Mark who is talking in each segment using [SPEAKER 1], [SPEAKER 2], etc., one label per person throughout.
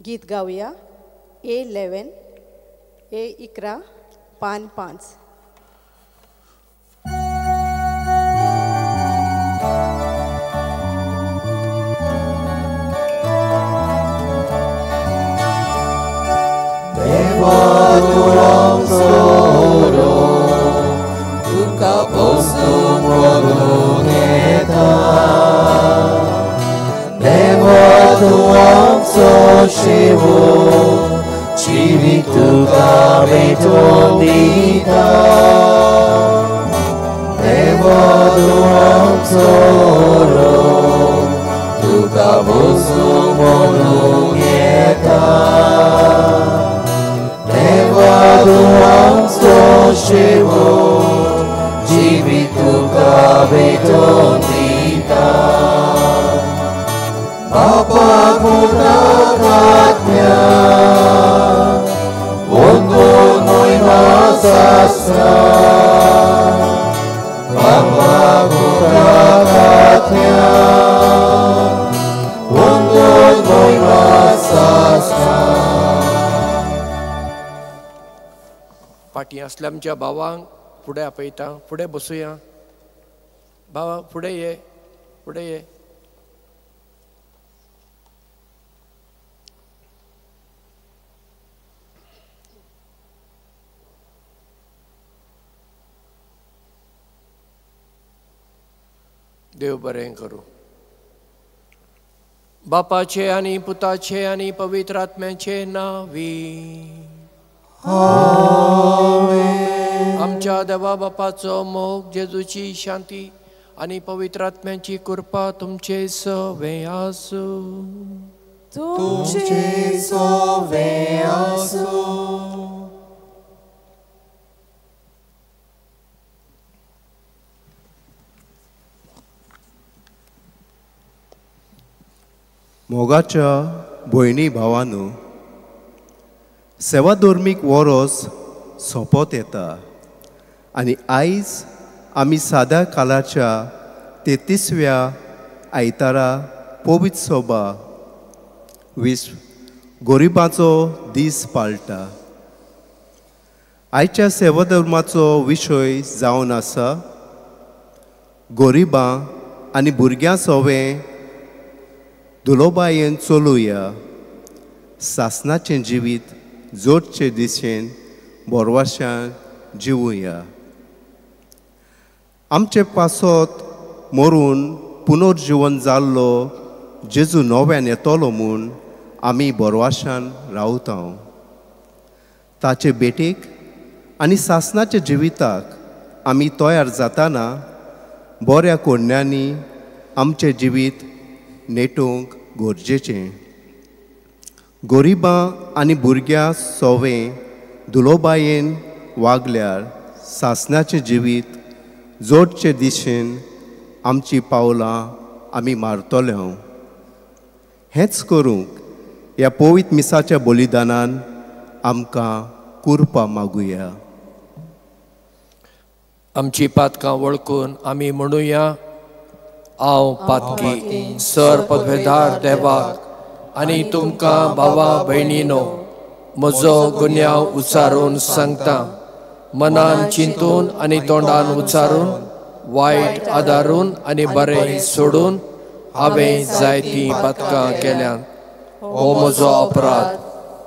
[SPEAKER 1] गीत गावया A11 A11 पान 5.
[SPEAKER 2] फाटीं आसल्या आमच्या भावांक फुडें आपयता, फुडें बसुया. भावा फुडें ये, फुडें ये. देव बरें करूं. बापाचे आनी पुताचे आनी पवित्र आत्म्याचे नांवी आमेन. आमच्या देवा बापाचो मोग, जेजूची शांती आनी पवित्र आत्म्याची कृपा तुमचे सवे आसूं.
[SPEAKER 3] तुमचे सवे आसूं.
[SPEAKER 4] मोगाच्या भयणी भावानू, सेवाधर्मीक वरोस सोंपत येता आनी आयज आमी साद्या कालाच्या 33व्या आयतारा पवित्र सोबा विश्व गरिबांचो दीस पाळटा. आयच्या सेवाधर्माचो विशय जावन आसा गरिबां आनी भुरग्यां सोवें दुलोबायेन चलुया, सासनाचें जिवीत जोडचे दिशेन बोरवाशान जिवुया. आमचे पासत मरून पुनर्जिवन जाल्लो जेजू नव्यान येतलो म्हूण आमी बोरवाशान रावता. ताचे भेटेक आनी सासनाच्या जिविताक आमी तयार जाताना बऱ्या कोरण्यांनी आमचें जिवीत नेटोवंक गरजेचें. गरिबां आनी भुरग्यां सोवें दुलोबायेन वागल्यार सासनाचें जिवीत जोडचे दिशेन आमचीं पावलां आमी मारतले. हेंच करूंक ह्या पवित्र मिसाच्या बलिदानान आमकां कुरपा मागुया.
[SPEAKER 2] आमची पातकां वळखून आमी म्हणुया, हांव पातकी सर पदवेदार देवाक आनी तुमकां भावा भयणीनो म्हजो गुन्यांव उच्चारून सांगता. मनान चिंतून आनी तोंडान उच्चारून, वायट आदारून आनी बरें सोडून हांवें जायतीं पातकां केल्यांत. हो म्हजो अपराध,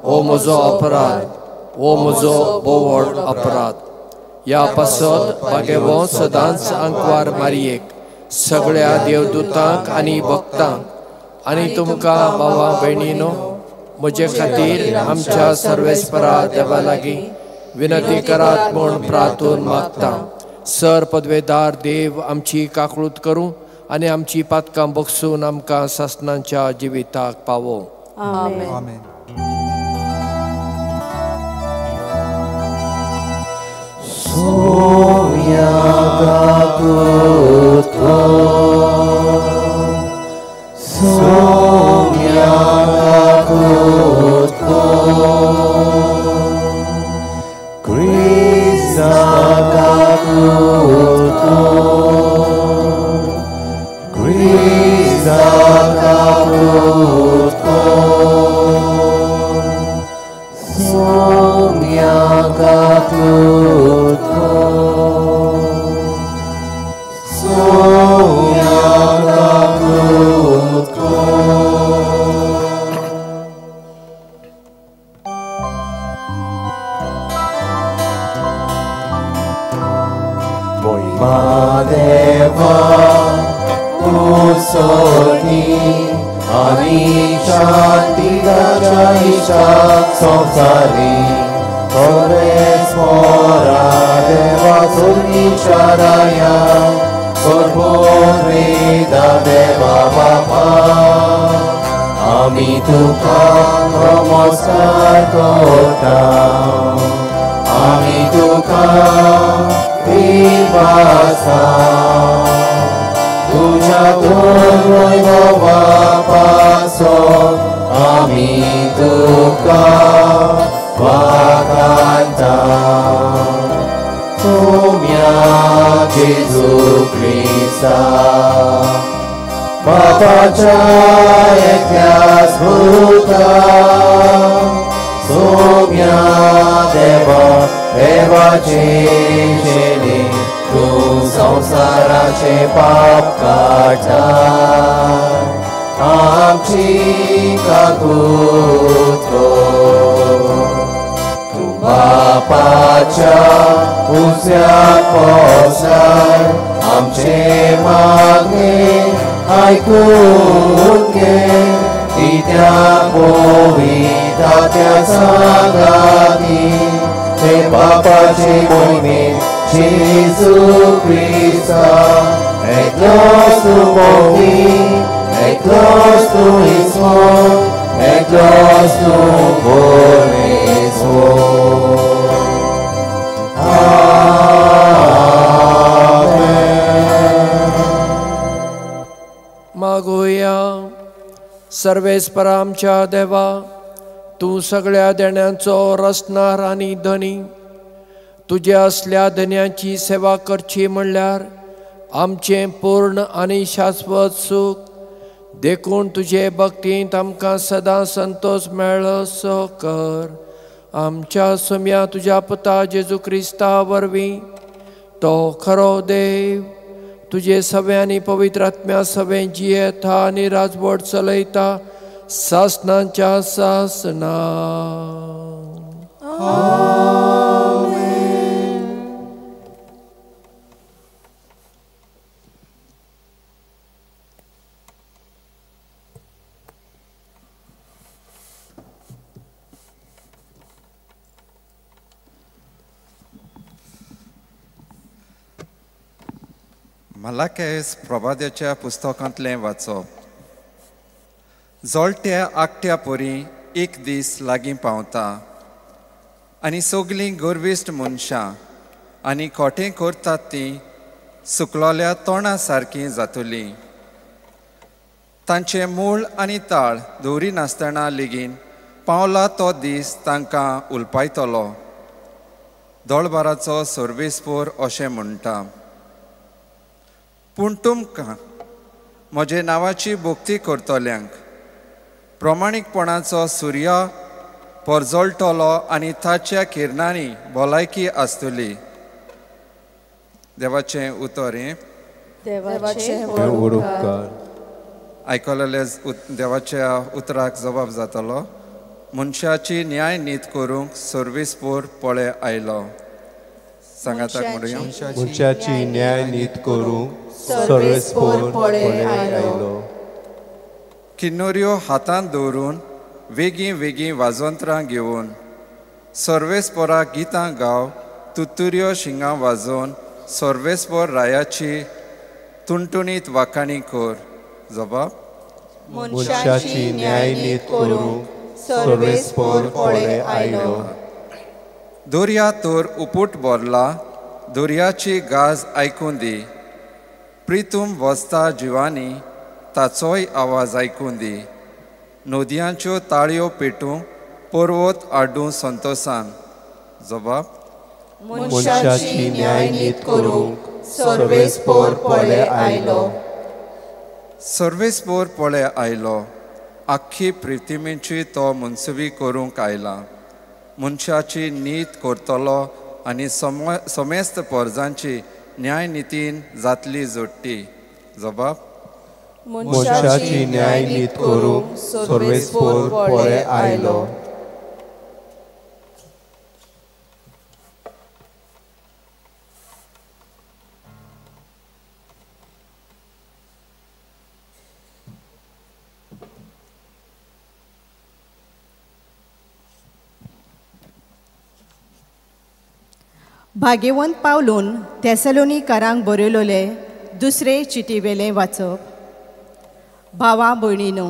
[SPEAKER 2] हो म्हजो अपराध, हो म्हजो भोव व्हड अपराध. ह्या पासत बागेवो सदांच आंकवार मारयेक, सगळ्या देवदूतांक आनी भक्तांक आनी तुमकां भावा भयणीनो म्हजे खातीर आमच्या सर्वेस्परा देवा लागीं विनंती करात म्हूण प्रार्थून मागता. सर पदवेदार देव आमची काकळूत करूं आनी आमची पातकां बगसून आमकां सासनाच्या जिविताक पावो.
[SPEAKER 3] आमेन. Krista kaputko. आनी शांतीच्या इश्टाक संवसारी सर्वेस्पोरा देवा सुर्गीच्या राया सर्वोद्वेदा देवा बापा आमी तुका नमस्कार करता आमी तुका दिवासा तुज्या दुर्वैभवा पासो आमी तुका वाखाणता तुम्या जेजू क्रिस्ता बापाच्या एकल्या स्मृता सोम्या देवा देवाचे चेले तूं संवसाराचे पाप काडटा आमची काकूत कर तूं बापाच्या उजव्या पोसार आमचे मागणे आयकून घे कित्याक पवित्र सांगाती ते बापाचे मोहिमेन जेजू क्रिस्ता एकलोच तूं मोगी एकलोच तूं ईश्वर एकलोच तूं परमेश्वर.
[SPEAKER 2] मागोया सर्वेस्परा आमच्या देवा, तूं सगळ्या देण्यांचो रचणार आनी धनी, तुज्या असल्या धन्याची सेवा करची म्हणल्यार आमचें पूर्ण आनी शाश्वत सूख. देखून तुजे भक्तींत आमकां सदां संतोष मेळसो कर. आमच्या सुम्या तुज्या पुता जेजू क्रिस्ता वरवीं, तो खरो देव तुजे सगळ्यांनी पवित्र आत्म्या सगळें जियेता आनी राजवट चलयता सासनाच्या सासना.
[SPEAKER 5] मलाकेस प्रभाद्याच्या पुस्तकांतलें वाचप. जळट्या आकट्या परी एक दीस लागीं पावता आनी सगलीं गर्विश्ट मनशां आनी खोटें करतात तीं सुकलोल्या तोंडा सारकीं जातलीं. तांचें मूळ आनी ताळ दवरिनासतना लेगीन पावला तो दीस तांकां उलपायतलो. दोळबाराचो सर्वेस्पोर अशें म्हणटा. पूण तुमकां म्हजे नांवाची भक्ती करतल्यांक प्रमाणीकपणाचो सुर्या परजळटलो आनी ताच्या किरणांनी भलायकी आसतली. देवाचें उतर हें. आयकलेले देवाच्या उतराक जबाब जातलो. मनशाची न्याय नीत करूंक सर्वेस्पोर पळय आयलो. सांगाताक म्हणुया.
[SPEAKER 4] मनशाची न्याय नीत करूंक सर्वेस्पोर पळय आयलो.
[SPEAKER 5] किन्नोऱ्यो हातांत दवरून वेगीं वेगीं वाजंत्रां घेवन सर्वेस्पोराक गितां गाव, तुतुऱ्यो शिंगां वाजोवन सर्वेस्पोर रायाची तुणतुणीत वाखाणी कर. जबाब.
[SPEAKER 3] मनशाची न्याय नीत करूंक सर्वेस्पोर पळय आयलो.
[SPEAKER 5] दर्या तर उपूट भरला, दर्याची गाज आयकूं दी. प्रितूम वसता जिवानी, ताचोय आवाज आयकूं दी. नदयांच्यो ताळयो पेटूं, पर्वत आडूं संतोसान. जबाब.
[SPEAKER 3] मनशाची न्याय नीत करूंक सर्वेस्पोर पळय आयलो.
[SPEAKER 5] सर्वेस्पोर पळय आयलो. आख्खी पृथ्वीची तो मनसुबी करूंक आयला. मनशाची नीत करतलो आनी समेस्त पोरजांची न्यायनितीन जातली जोडटी. जबाब.
[SPEAKER 3] मनशाची न्याय नीत करूंक सर्वेस्पोर पळय आयलो.
[SPEAKER 1] भाग्यवंत पावलून थेसलोनिकारांक बरयलोले दुसरे चिटीवेलें वाचप. भावा भयणीनो,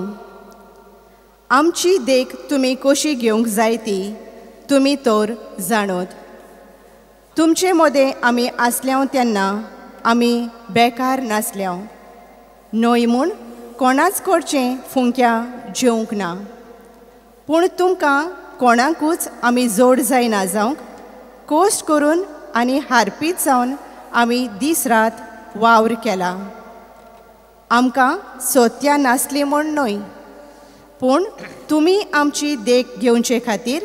[SPEAKER 1] आमची देख तुमी कशी घेवंक जाय ती तुमी तर जाणत. तुमचे मदें आमी आसल्याव तेन्ना आमी बेकार नासल्याव न्हय म्हूण कोणाच कडचें फुंक्या जेवंक ना, पूण तुमकां कोणाकूच आमी जोड जायना जावंक कोश्ट करून आनी हारपीत जावन आमी दीस रात वावर केला. आमकां सत्या नासली म्हूण न्हय, पूण तुमी आमची देख घेवचे खातीर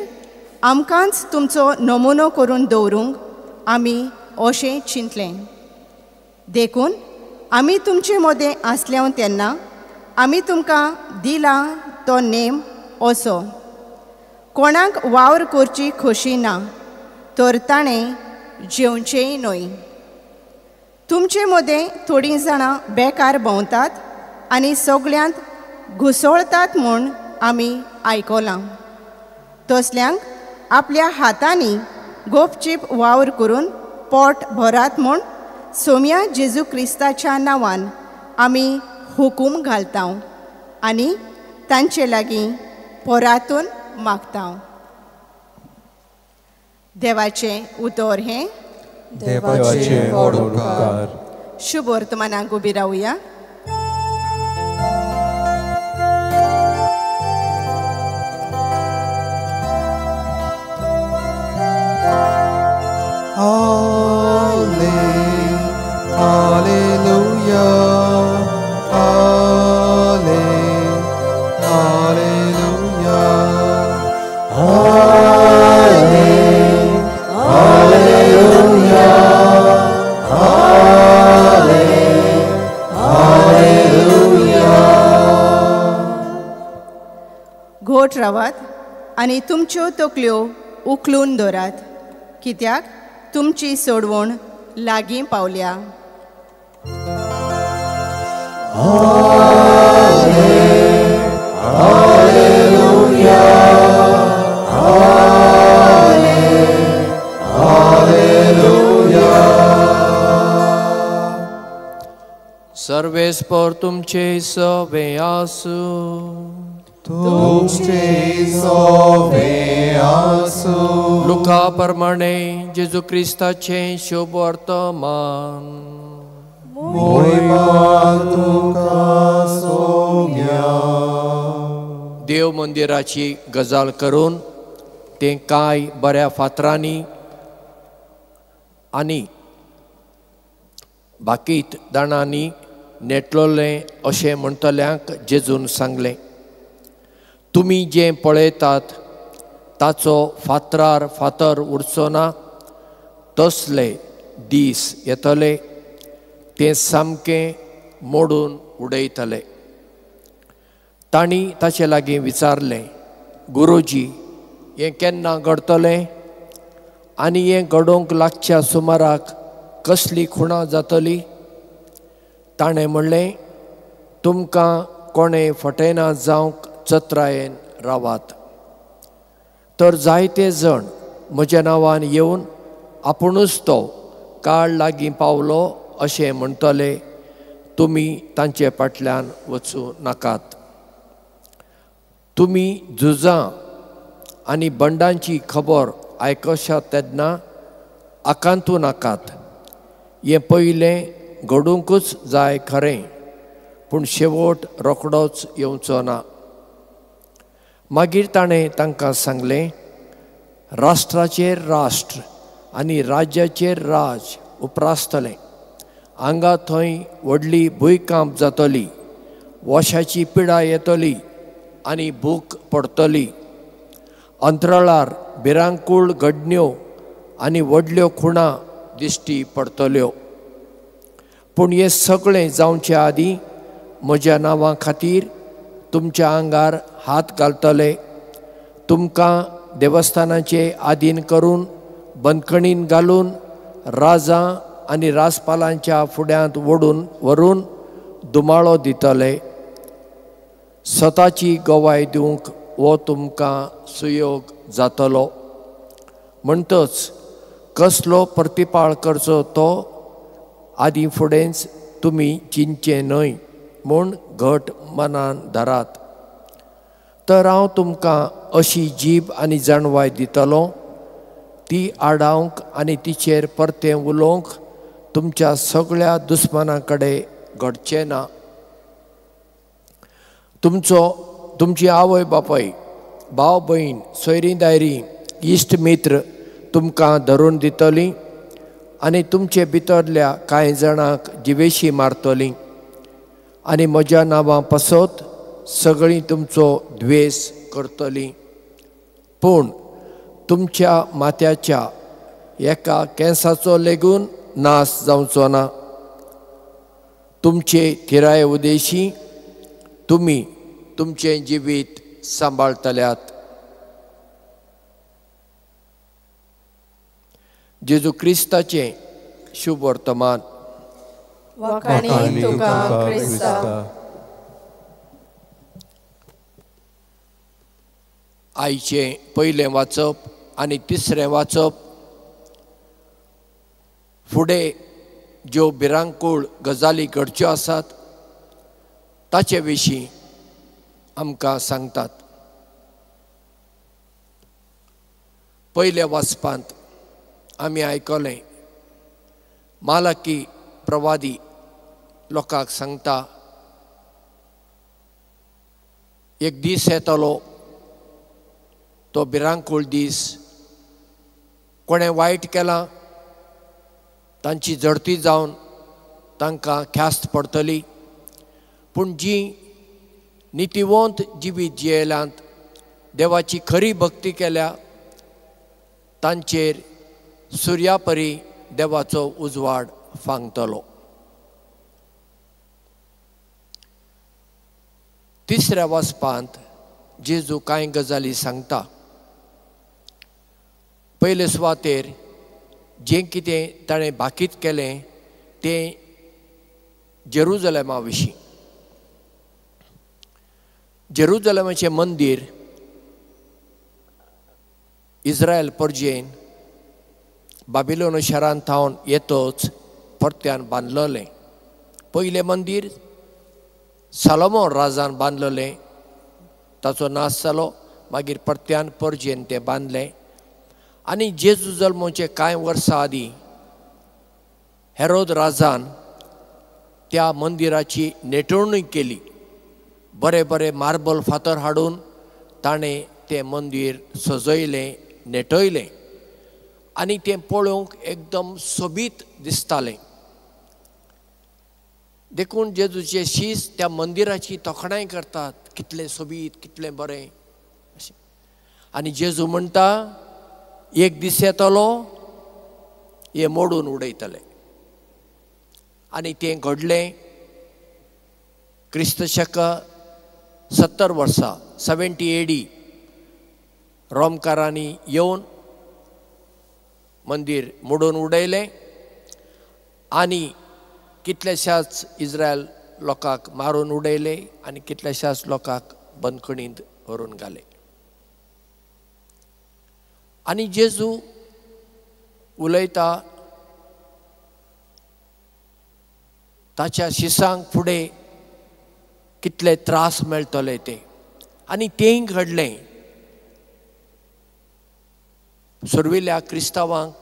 [SPEAKER 1] आमकांच तुमचो नमुनो करून दवरूंक आमी अशें चिंतलें. देखून आमी तुमचे मदें आसल्याव तेन्ना आमी तुमकां दिला तो नेम असो, कोणाक वावर करची खोशी ना तर ताणें जेवचेंय न्हय. तुमचे मदें थोडीं जाणां बेकार भोंवतात आनी सगळ्यांत घुसळतात म्हूण आमी आयकलां. तसल्यांक आपल्या हातांनी गोपचीप वावर करून पोट भरात म्हूण सोम्या जेजू क्रिस्ताच्या नांवान आमी हुकूम घालता आनी तांचे लागीं परातून मागता. देवाचें उतर हें
[SPEAKER 3] देवाचें व्हड उपकार.
[SPEAKER 1] शुभ वर्तमानाक उबी रावया.
[SPEAKER 3] Hallelujah, Hallelujah, Hallelujah, Hallelujah.
[SPEAKER 1] घोट रावात आनी तुमच्यो तकल्यो उखलून दवरात, कित्याक तुमची सोडवण लागीं पावल्या.
[SPEAKER 3] Hallelujah, Hallelujah.
[SPEAKER 2] सर्वेस्पर तुमचे सवे आसूं.
[SPEAKER 3] तुमचे सवे आसूं.
[SPEAKER 2] लुका प्रमाणे जेजू क्रिस्ताचें शुभ वर्तमान.
[SPEAKER 3] मोहिमा तुका सोम्या.
[SPEAKER 2] देव मंदिराची गजाल करून तें कांय बऱ्या फातरांनी आनी बाकीत दाणांनी नेटलोलें अशें म्हणटल्यांक जेजून सांगलें, तुमी जें पळयतात ताचो फातरार फातर उरचो ना, तसले दीस येतले तें सामकें मोडून उडयतले. तांणी ताचे लागीं विचारलें, गुरुजी, हें केन्ना घडतलें आनी हें घडोवंक लागच्या सुमाराक कसली खुणां जातली? ताणें म्हणलें, तुमकां कोणें फटयना जावंक चत्रायेन रावात. तर जायते जण म्हज्या नांवान येवन आपुणूच तो काळ लागीं पावलो अशें म्हणटले, तुमी तांचे फाटल्यान वचूं नाकात. तुमी झुजां आनी बंडांची खबर आयकशात तेन्ना आकांतू नाकात. हें पयलें घडुंकूच जाय खरें, पूण शेवट रोखडोच येवचो ना. मागीर ताणें तांकां सांगलें, राष्ट्राचेर राष्ट्र आनी राज्याचेर राज उप्रासतलें. हांगा थंय व्हडली भुंयकांप जातली, वशाची पिडा येतली आनी भूक पडटली. अंतराळार भिरांकूळ घडण्यो आनी व्हडल्यो खुणां दिश्टी पडटल्यो. पूण हें सगळें जावचे आदीं म्हज्या नांवा खातीर तुमच्या आंगार हात घालतले, तुमकां देवस्थानाचे आदीन करून बंदखणीन घालून राजा आनी राजपालांच्या फुड्यांत ओडून व्हरून दुमाळो दितले. स्वताची गवाय दिवंक हो तुमकां सुयोग जातलो. म्हणटच कसलो प्रतिपाळ करचो तो आदीं फुडेंच तुमी चिंतचें न्हय म्हूण घट मनान धरात. तर हांव तुमकां अशी जीब आनी जाणवाय दितलो ती आडावंक आनी तिचेर परतें उलोवंक तुमच्या सगळ्या दुस्मानां कडेन घडचें ना. तुमची आवय बापाय, भाव भयण, सोयरीं दायरीं, इश्ट मित्र तुमकां धरून दितलीं आनी तुमचे भितरल्या कांय जाणांक जिवेशी मारतलीं आनी म्हज्या नांवां पासत सगळीं तुमचो द्वेस करतलीं. पूण तुमच्या माथ्याच्या एका केंसाचो लेगून नाश जावचो ना. तुमचे थिराये उदेशी तुमी तुमचें जिवीत सांबाळटल्यात. जेजू क्रिस्ताचें शुभ वर्तमान.
[SPEAKER 1] वाखाणी तुका क्रिस्ता.
[SPEAKER 2] आयचें पयलें वाचप आनी तिसरें वाचप फुडें ज्यो भिरांकूळ गजाली घडच्यो आसात ताचे विशीं आमकां सांगतात. पयल्या वाचपांत आमी आयकलें मालाकी प्रवादी लोकांक सांगता, एक दीस येतलो, तो भिरांकूळ दीस. कोणें वायट केलां तांची झडती जावन तांकां ख्यास्त पडटली, पूण जीं नितीवंत जिवीत जियेल्यांत, देवाची खरी भक्ती केल्या, तांचेर सुर्यापरी देवाचो उजवाड फांगतलो. तिसऱ्या वाचपांत जेजू कांय गजाली सांगता. पयले सुवातेर जें कितें ताणें भाकीत केलें तें जेरुजलेमा विशीं. जेरुजलेमाचें मंदीर इस्रायल परजेन बाबिलोन शारांत थावन येतच परत्यान बांदलेलें. पयलें मंदीर सालोमोन राजान बांदलेलें, ताचो नाश जालो, मागीर परत्यान परजेन तें बांदलें. आनी जेजू जल्मोचे कांय वर्सां आदीं हेरोद राजान त्या मंदिराची नेटवणूय केली. बरे बरे मार्बल फातर हाडून ताणें तें मंदीर सजयलें, नेटयलें आनी तें पळोवंक एकदम सोबीत दिसतालें. देखून जेजूचे शीस त्या मंदिराची तोखणाय करतात, कितलें सोबीत, कितलें बरें अशें. आनी जेजू म्हणटा, एक दीस येतलो हें मोडून उडयतले. आनी तें घडलें क्रिस्त शक 70 वर्सां, 70 AD रोमकारांनी येवन मंदीर मोडून उडयलें आनी कितल्याशाच इस्रायल लोकांक मारून उडयले आनी कितल्याशाच लोकांक बंदखणींत व्हरून घाले. आनी जेजू उलयता ताच्या शिसांक फुडें कितले त्रास मेळटले ते, आनी तेंय घडलें. सुर्विल्या क्रिस्तांवांक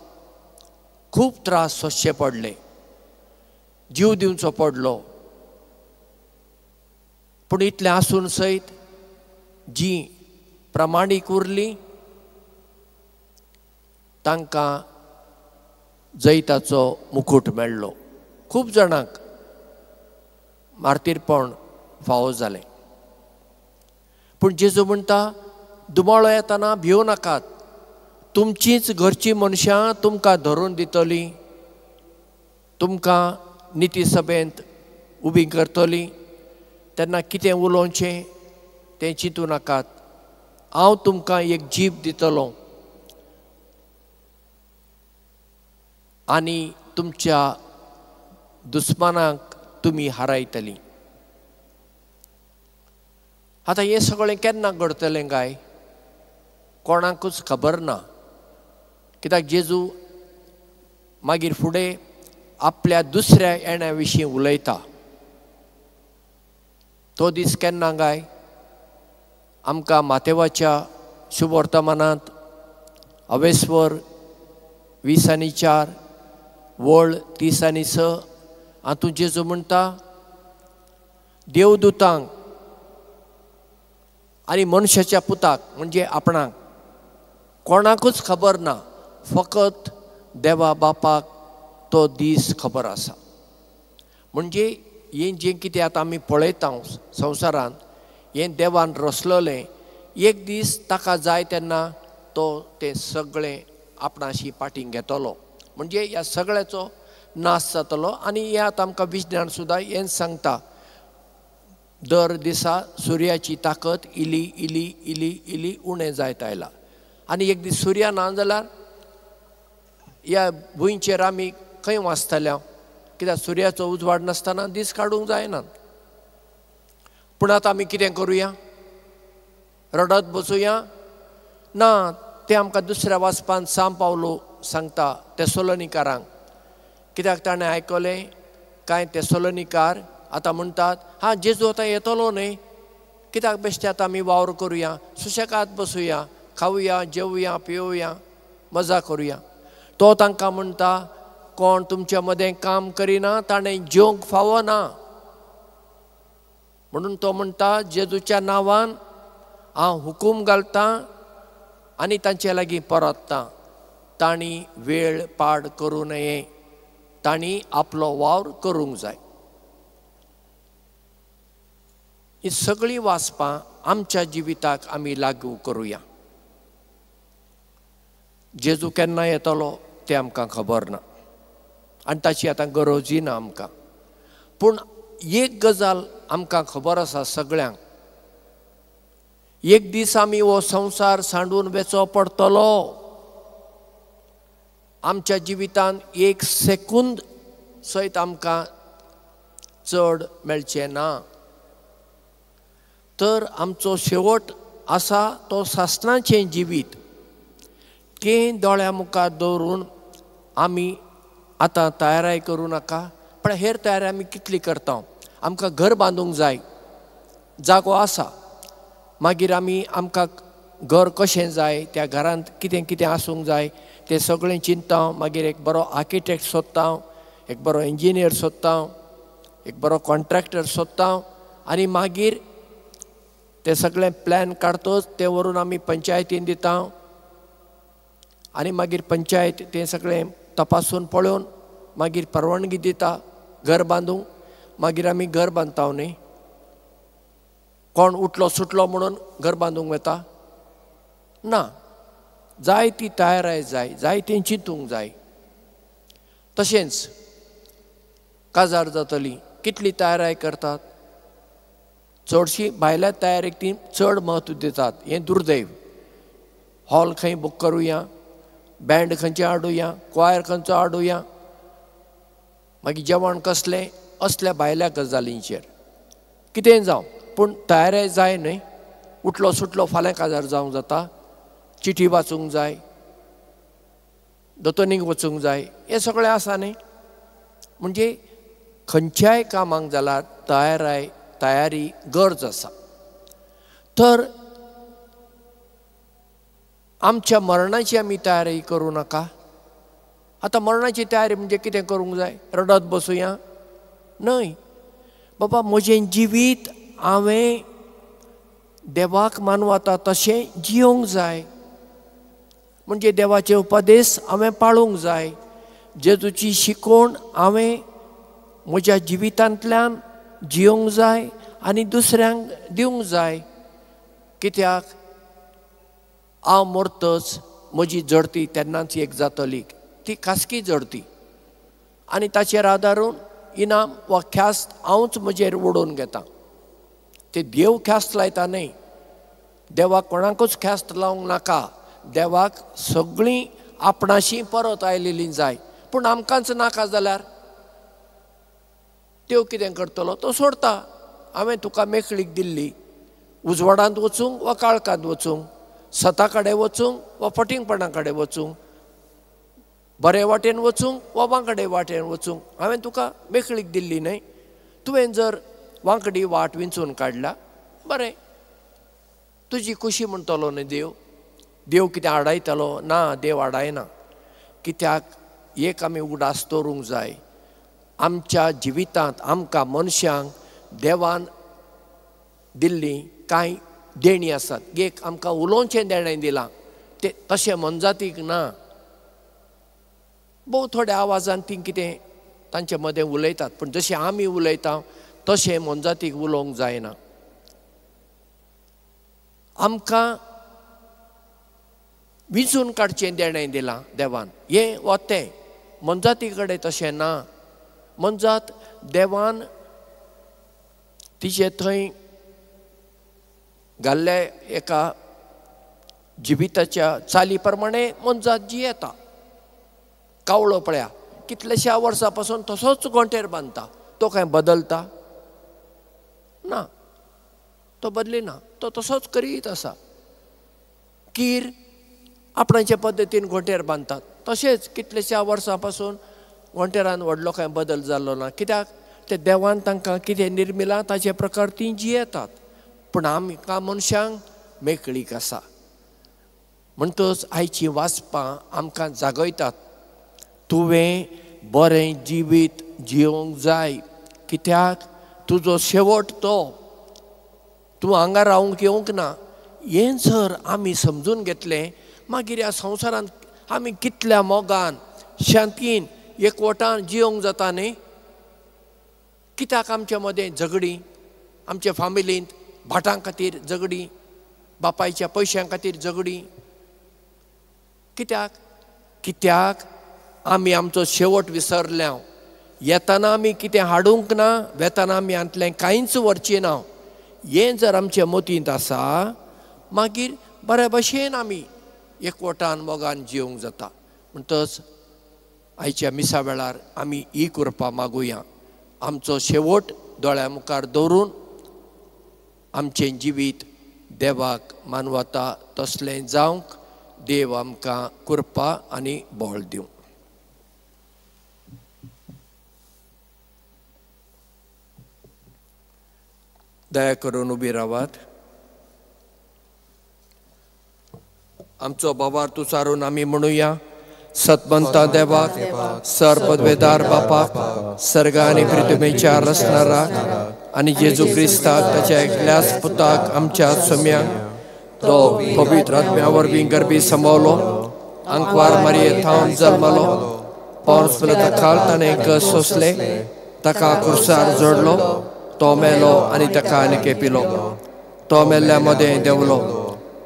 [SPEAKER 2] खूब त्रास सोंसचे पडले, जीव दिवचो पडलो, पूण इतलें आसून सयत जीं प्रामाणीक उरलीं तांकां जैताचो मुकूट मेळ्ळो. खूब जाणांक मार्तीरपण फावो जालें. पूण जेजू म्हणटा, दुमाळो येतना भिवं नाकात, तुमचींच घरचीं मनशां तुमकां धरून दितलीं, तुमकां निती सभेंत उबी करतलीं, तेन्ना कितें उलोवचें तें चिंतू नाकात, हांव तुमकां एक जीब दितलो आनी तुमच्या दुस्मानाक तुमी हारायतलीं. आतां हें सगळें केन्ना घडटलें काय कोणाकूच खबर ना, कित्याक जेजू मागीर फुडें आपल्या दुसऱ्या येण्या विशीं उलयता. तो दीस केन्ना काय? आमकां मातेवाच्या शुभवर्तमानांत अवेस्वर 20:4 वळ 30:6 हातूंत जेजू म्हणटा, देवदूतांक आनी मनशाच्या पुताक म्हणजे आपणाक कोणाकूच खबर ना, फकत देवा बापाक तो दीस खबर आसा. म्हणजे हें जें कितें आतां आमी पळयता संवसारांत, हें देवान रचलेलें, एक दीस ताका जाय तेन्ना तो तें सगळें आपणाशी पाटींग घेतलो, म्हणजे ह्या सगळ्याचो नाश जातलो. आनी हें आतां आमकां विज्ञान सुद्दां हें सांगता, दर दिसा सुर्याची ताकद इली इली इली इली उणें जायत आयला आनी एक दीस सुर्या ना जाल्यार ह्या भुंयचेर आमी खंय वाचतले? कित्याक सुर्याचो उजवाड नासतना दीस काडूंक जायना. पूण आतां आमी कितें करुया? रडत बसुया? ना. तें आमकां दुसऱ्या वाचपान सांव पावलो सांगता तेसोलोनिकारांक, कित्याक ताणें आयकलें कांय तेसोलोनिकार आतां म्हणटात, हां जेजू आतां येतलो न्हय, कित्याक बेश्टे आतां आमी वावर करुया, सुशेगाद बसुया, खावया, जेवया, पिवया, मजा करुया. तो तांकां म्हणटा, कोण तुमच्या मदें काम करिना ताणें जेवंक फावना. म्हणून तो म्हणटा, जेजूच्या नांवान हांव हुकूम घालतां आनी तांचे लागीं परतता, तांणी वेळ पाड करूं नये, तांणी आपलो वावर करूंक जाय. ही सगळीं वाचपां आमच्या जिविताक आमी लागू करुया. जेजू केन्ना येतलो तें आमकां खबर ना आनी ताची आतां गरजूय ना आमकां. पूण एक गजाल आमकां खबर आसा सगळ्यांक, एक दीस आमी हो संवसार सांडून वेचो पडटलो. आमच्या जिवितांत एक सेकूंद सयत आमकां चड मेळचें ना. तर आमचो शेवट आसा तो सासणाचें जिवीत, तें दोळ्या मुखार दवरून आमी आतां तयाराय करूं नाका. पण हेर तयारी आमी कितली करता? आमकां घर बांदूंक जाय, जागो आसा, मागीर आमी आमकां घर कशें जाय, त्या घरांत कितें कितें आसूंक जाय तें सगळें चिंतता. मागीर एक बरो आर्किटेक्ट सोदता, एक बरो इंजिनियर सोदता, एक बरो कॉन्ट्रॅक्टर सोदता आनी मागीर ते सगळें प्लॅन काडतोच तें व्हरून आमी पंचायतीन दिता आनी मागीर पंचायत तें सगळें तपासून पळोवन मागीर परवानगी दिता घर बांदूंक. मागीर आमी घर बांदता न्ही, कोण उठलो सुटलो म्हणून घर बांदूंक वता ना. जाय ती तयाराय जाय, जाय तें चिंतूंक जाय. तशेंच काजार जातली कितली तयाराय करतात, चडशी भायल्या तयारेक ती चड म्हत्व दितात. हें दुर्दैव. हॉल खंय बूक करुया, बँड खंयचें हाडुया, क्वायर खंयचो हाडुया, मागीर जेवण कसलें, असल्या भायल्या गजालींचेर कितेंय जावं पूण तयाराय जाय न्हय. उठलो सुटलो फाल्यां काजार जावंक जाता, चिठी वाचूंक जाय, दोतोनीक वचूंक जाय, हें सगळें आसा न्हय. म्हणजे खंयच्याय कामाक जाल्यार तयाराय तयारी गरज आसा. तर आमच्या मरणाची आमी तयारी करूं नाका. आतां मरणाची तयारी म्हणजे कितें करूंक जाय? रडत बसुया न्हय. बाबा म्हजें जिवीत हांवें देवाक मानवता तशें जियोंक जाय, म्हणजे देवाचे उपदेश हांवें पाळूंक जाय, जेजूची शिकवण हांवें म्हज्या जिवितांतल्यान जियोंक जाय आनी दुसऱ्यांक दिवंक जाय. कित्याक हांव मरतच म्हजी जडती तेन्नाच एक जातली, ती खासगी जडती, आनी ताचेर आदारून इनाम वा ख्यास्त हांवच म्हजेर ओडून घेता. ते देव ख्यास्त लायता न्हय, देवाक कोणाकूच ख्यास्त लावंक नाका. देवाक सगळीं आपणाशी परत आयलेली जाय, पूण आमकांच नाका जाल्यार देव कितें करतलो? तो सोडता. हांवें तुका मेकळीक दिल्ली, उजवाडांत वचूंक वा काळखांत वचूंक, सता कडेन वचूंक वा फटींगपणा कडेन वचूंक, बरे वाटेन वचूंक वा वांकडे वाटेन वचूंक हांवें तुका मेकळीक दिल्ली न्हय. तुवें जर वांकडी वाट विंचून काडला, बरें, तुजी खुशी म्हणटलो न्हय देव. देव कितें आडायतलो? ना, देव आडायना. कित्याक एक आमी उगडास दवरूंक जाय, आमच्या जिवितांत आमकां मनशांक देवान दिल्ली कांय देणी आसात. एक आमकां उलोवचें देणें दिलां, तें तशें मनजातीक ना. भोव थोड्या आवाजान तीं कितें तांचे मदें उलयतात, पूण जशें आमी उलयता तशें मनजातीक उलोवंक जायना. आमकां विंचून काडचें देणें दिलां देवान, हें वा तें. मनजाती कडेन तशें ना. मनजात देवान तिचे थंय घाल्ल्या एका जिविताच्या चाली प्रमाणे मनजात जियेता. कावळो पळया, कितल्याश्या वर्सां पासून तसोच गोंटेर बांदता, तो कांय बदलता ना, तो बदलिना, तो तसोच करीत आसा. कीर आपणाचे पद्दतीन गोंटेर बांदतात, तशेंच कितल्याश्या वर्सां पासून गोंटेरान व्हडलो कांय बदल जाल्लो ना. कित्याक ते देवान तांकां कितें निर्मिलां ताचे प्रकार तीं जियेतात. पूण आमकां मनशांक मेकळीक आसा. म्हणटच आयचीं वाचपां आमकां जागयतात, तुवें बरें जिवीत जियोंक जाय. कित्याक तुजो शेवट तो, तूं हांगा रावंक येवंक ना. हें जर आमी समजून घेतलें, मागीर ह्या संवसारांत आमी कितल्या मोगान, शांतीन, एकवटान जियोंक जाता न्ही. कित्याक आमच्या मदें झगडीं, आमच्या फामिलींत भाटां खातीर झगडीं, बापायच्या पयशां खातीर झगडीं, कित्याक? कित्याक आमी आमचो शेवट विसरल्या. येताना आमी कितें हाडूंक ना, वेताना आमी हांतलें कांयच व्हरचें ना. हें जर आमच्या मतींत आसा, मागीर बऱ्या भशेन आमी एकवटान मोगान जियोंक जाता. म्हणटच आयच्या मिसा वेळार आमी ही कृपा मागुया, आमचो शेवट दोळ्या मुखार दवरून आमचें जिवीत देवाक मानवता तसलें जावंक देव आमकां कृपा आनी बळ दिवं. दया करून उबी रावात. आमचो भावार्थ उचारून आमी म्हणुया, सतमंता देवाक, सर पदवेदार बापाक, सर्ग आनी पृथ्वीच्या रचणाराक आनी जेजू क्रिस्ताक ताच्या एकल्याच पुताक आमच्या सोम्याक, तो पवित्र आत्म्या वरवीं गर्भी सांबावलो, आंकवार मारये थावन जल्मलो, पावस पिलाता खाल ताणें कस सोंसले, ताका कुर्सार जोडलो, तो मेलो आनी ताका आनी केपिलो, तो मेल्ल्या मदें देंवलो,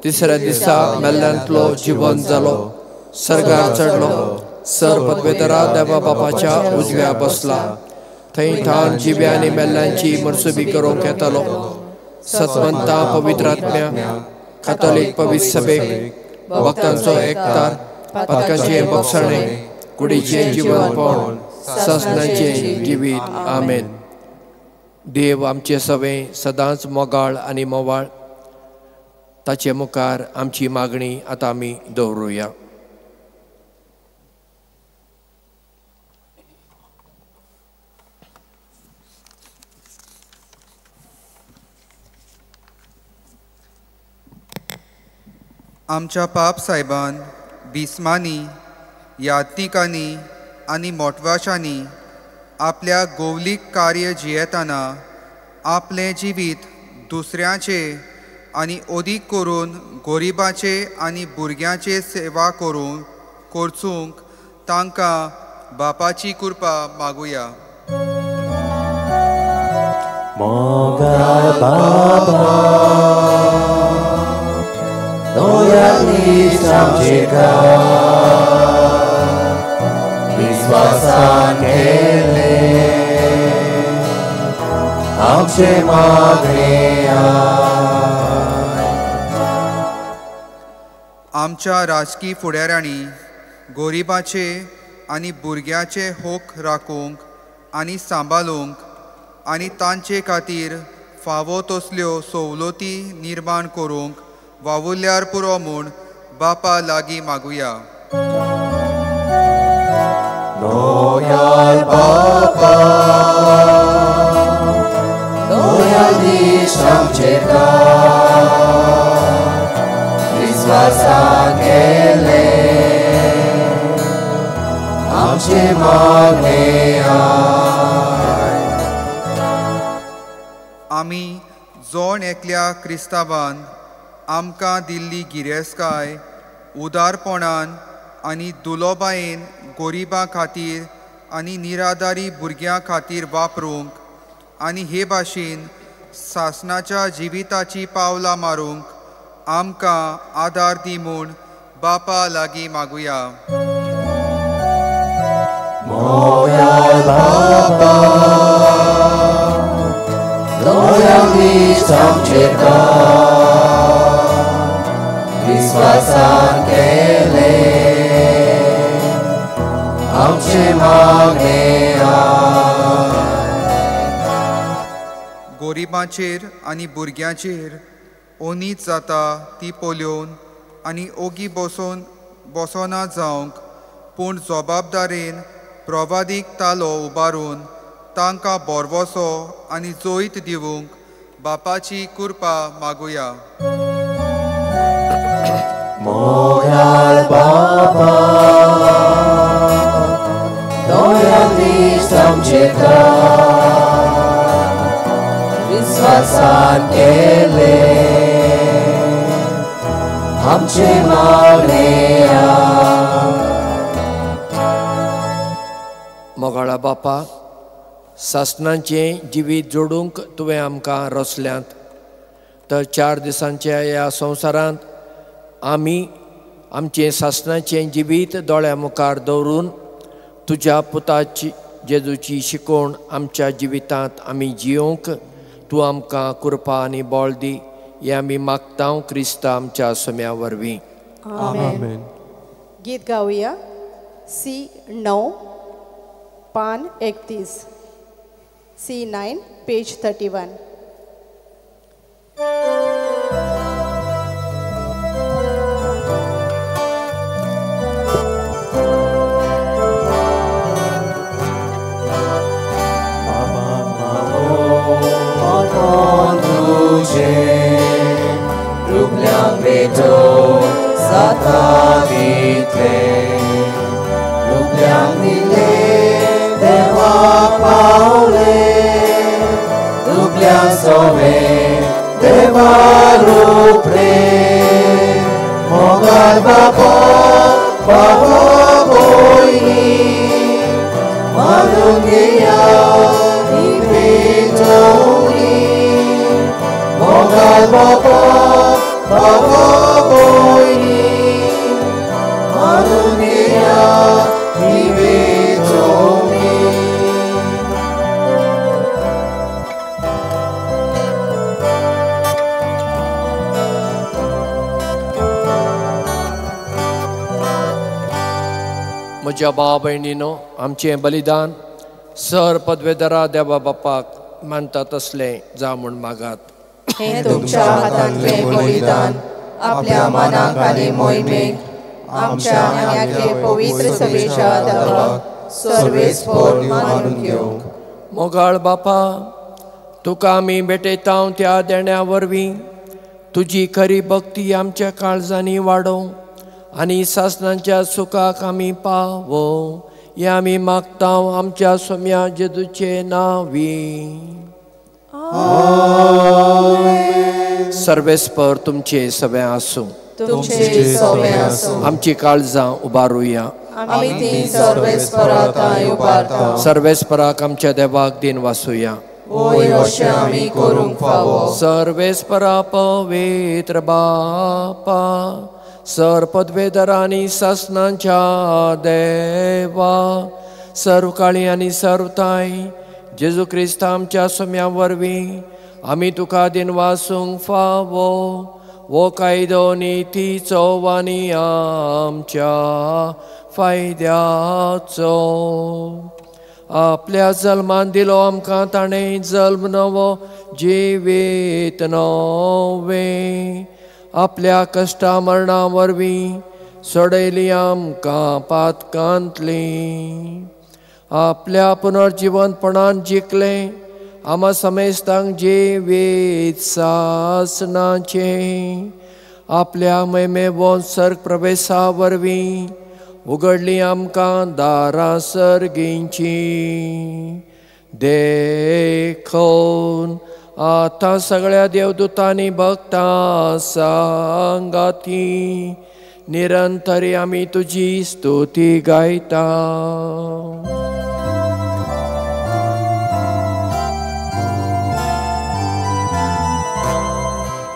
[SPEAKER 2] तिसऱ्या दिसा मेल्ल्यांतलो जिवन जालो, सर्गार चडलो, सर पदवेतरा देवा बापाच्या उजव्या बसला, थंय थावन जिव्या आनी मेल्ल्यांची मर्सुबी करूंक येतालो. सतमंता पवित्र आत्म्या, कातोलीक पवित्र सभेक, भक्तांचो एकतार, पातकांचें बक्षाणें, कुडीचें जिवनपण, सासणाचें जिवीत. आमेन. देव आमचे सवें सदांच मोगाळ आनी मोवाळ, ताचे मुखार आमची मागणी आतां आमी दवरुया.
[SPEAKER 5] आमच्या पाप सायबान, बिस्मांनी, याज्ञिकांनी आनी मोटवाशांनी आपल्या गोवलीक कार्य जियेतना आपलें जिवीत दुसऱ्यांचे आनी अदीक करून गरिबांचे आनी भुरग्यांचे सेवा करून करचूंक तांकां बापाची कृपा मागुया.
[SPEAKER 3] मोगाळ बाबा, नव्या दीस आमचे विस्वासान केले आमचे मागणे.
[SPEAKER 5] आमच्या राजकी फुडाऱ्यांनी गरिबाचे आनी भुरग्याचे हक राखूंक आनी सांबाळूंक आनी तांचे खातीर फावो तसल्यो सवलती निर्माण करूंक वावुरल्यार पुरो म्हूण बापा लागीं मागुया.
[SPEAKER 3] मोगाळ बापा, दयाळ दीस आमचेर विस्वासान केलें आमचें मागणें आयक.
[SPEAKER 6] आमी जोण एकल्या क्रिस्तांवान आमकां दिल्ली गिरेस्तकाय उदारपणान आनी दुलोबायेन गरिबां खातीर आनी निराधारी भुरग्यां खातीर वापरूंक आनी हे भाशेन सासणाच्या जिविताची पावलां मारूंक आमकां आदार दी म्हूण बापा लागीं मागुया.
[SPEAKER 3] मोगाळ बापा, दयाळ दीस आमचेर विस्वासान केलें आमचें मागणें आयक.
[SPEAKER 6] गरिबांचेर आनी भुरग्यांचेर ओनीच जाता ती पळोवन आनी ओगी बसोन बसोना जावंक, पूण जबाबदारेन प्रवादीक तालो उबारून तांकां भरवसो आनी जैत दिवंक बापाची कृपा मागुया.
[SPEAKER 3] मोगाळ बापा, दयाळ दीस आमचेर विस्वासान केलें आमचें मागणें आयक.
[SPEAKER 2] मोगाळा बापा, सासणाचें जिवीत जोडूंक तुवें आमकां रचल्यांत, तर 4 दिसांच्या ह्या संवसारांत आमी आमचें सासणाचें जिवीत दोळ्या मुखार दवरून तुज्या पुताची जेजूची शिकवण आमच्या जिवितांत आमी जियोवंक तूं आमकां कृपा आनी बळ दी, हें आमी मागता क्रिस्ता आमच्या सोम्या वरवीं.
[SPEAKER 1] आमेन. गीत गावया सी 9 पान 31, सी 9 पेज 31.
[SPEAKER 3] रुपल्यांक भेटो जाता दितले, रुपल्यांक दिले देवाक पावले, रुपल्यांक सोवे देवा रुपले. मोगाळ बाबा, बाबा भयणी, मानून घेया ही भेटवणी. मोगाळ बाबा, बाबा भयणी, मानून घेया ही भेटवणी.
[SPEAKER 2] म्हज्या भाव भयणीनो, आमचें बलिदान सर पदवेदरा देवा बापाक मानता तसलें जा म्हूण मागात.
[SPEAKER 1] हें तुमच्या हातांतलें बलिदान आपल्या मनाक आनी मोहिमेक आमच्या आनी आखे पवित्र सभेच्या देवाक सर्वेस्पोर मानून घेवंक.
[SPEAKER 2] मोगाळ बापा, तुका आमी भेटयता त्या देण्या वरवीं तुजी खरी भक्ती आमच्या काळजांनी वाडोवं आनी सासणाच्या सुखाक आमी पावोवं, हें आमी मागता आमच्या सोम्या जेजूचे नांवी. सर्वेस्पर तुमचे सगळें आसूं. आमची काळजां उबारुया. सर्वेस्पराक आमच्या देवाक दिन वासुया. सर्वेस्परा पवित्र बापा, सर पदवेदरांनी सासणांच्या देवा, सर्व काळी आनी सर्वताय जेजू क्रिस्त आमच्या सोम्या वरवीं आमी तुका दिन वासूंक फावो वो कायदो नितीचो आनी आमच्या फायद्याचो. आपल्या जल्मान दिलो आमकां ताणें जल्म नवो जिवीत नवें, आपल्या कश्टा मरणा वरवीं सोडयली आमकां पातकांतली. आपल्या पुनर्जिवंतपणान जिखलें आमा समेस्तांक जिवीत सासनाचें आपल्या महिमेवंत सर्ग प्रवेशा वरवीं उगडली आमकां दारां सर्गींची. देखून आतां सगळ्या देवदूतांनी भक्तां सांगाती निरंतरी आमी तुजी स्तुती गायता.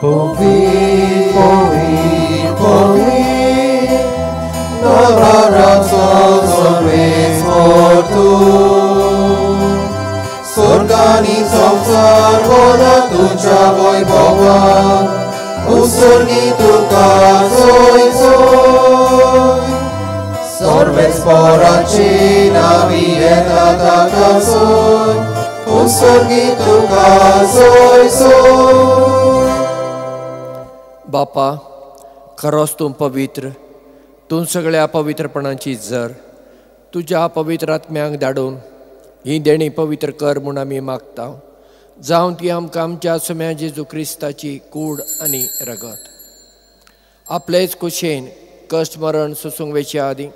[SPEAKER 3] Povi, povi, povi, नवराचो सर्वेस्पर तूं, स्वर्ग आनी संवसार भरला तुज्या वैभवान, उत्सर्गी तुका सोय सोय. सर्वेस्पराची नावी येता ताका सोय, उत्सर्गी तुका सोय सोय.
[SPEAKER 2] बापा, खरोच तूं पवित्र, तूं सगळ्या पवित्रपणाची जर. तुज्या पवित्र आत्म्यांक धाडून ही देणी पवित्र कर म्हूण आमी मागता. जावं ती आमकां आमच्या सुम्या जेजू क्रिस्ताची कूड आनी रगत. आपलेच कुशेन कश्ट मरण सोसूंक वेचे आदीं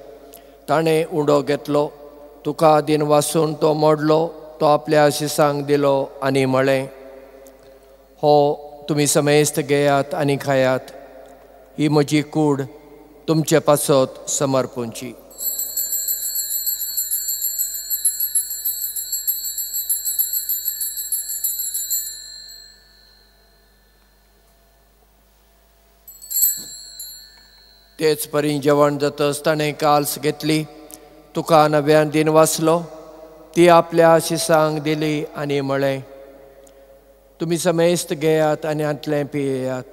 [SPEAKER 2] ताणें उंडो घेतलो, तुका दिन वासून तो मोडलो, तो आपल्या शिसांक दिलो आनी म्हळें, हो तुमी समेस्त घेयात आनी खायात, ही म्हजी कूड तुमचे पासत समर्पूंची. तेच परी जेवण जातच ताणें काल्स घेतली, तुका नव्यान दिन वाचलो, ती आपल्या शिसांक दिली आनी म्हळें, तुमी समेस्त घेयात आनी हांतलें पियेयात,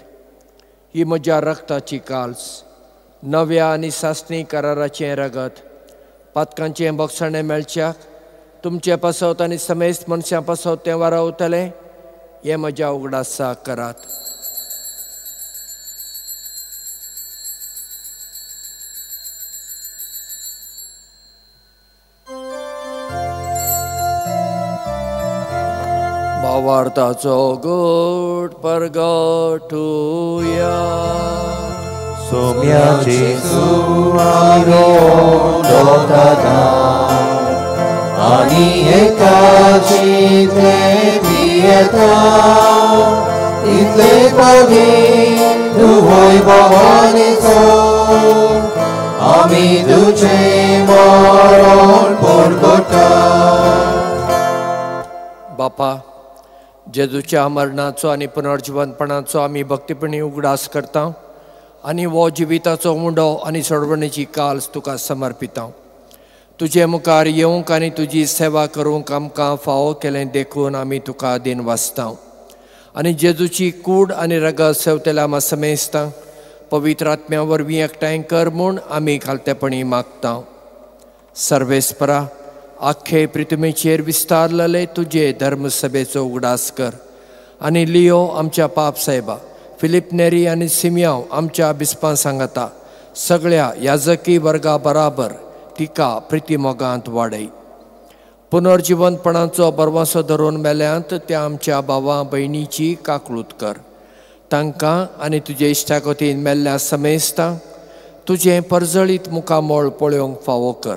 [SPEAKER 2] ही म्हज्या रक्ताची काल्स, नव्या आनी सासणी कराराचें रगत, पातकांचें बोगसणें मेळच्याक तुमचे पासत आनी समेस्त मनशां पासत तें वारावतलें, हें म्हज्या उगडासाक करात. भावार्थाचो गोड परगटुया.
[SPEAKER 3] सोम्या जेजू आरोडोताना आनी एकाची ते पियेता, इतले पवी तूं भवानीचो, आमी तुजें मरण परगटा.
[SPEAKER 2] बापा, जेजूच्या मरणाचो आनी पुनर्जिवंतपणाचो आमी भक्तीपणी उगडास करता आनी हो जिविताचो उंडो आनी सोडवणेची काल्स तुका समर्पिता. तुजे मुखार येवंक आनी तुजी सेवा करूंक आमकां फावो केलें देखून आमी तुका दिन वाचता. आनी जेजूची कूड आनी रगत सेवतेल्या आमा समेस्ता पवित्र आत्म्या वरवीं एकठांय कर म्हूण आमी खालतेपणी मागता. सर्वेस्परा, आख्खे पृथ्वीचेर विस्तारलेले तुजे धर्मसभेचो उगडास कर आनी लियो आमच्या पाप साहेबा, फिलीप नेरी आनी सिमियांव आमच्या बिस्पां सांगाता सगळ्या याजकी वर्गा बराबर तिका प्रितीमोगांत वाडय. पुनर्जिवंतपणाचो बरवासो धरून मेल्यांत त्या आमच्या भावा भयणीची काकळूत कर. तांकां आनी तुजे इश्टागतीन मेल्ल्या समेस्तांक तुजें परजळीत मुखामळ पळोवंक फावो कर.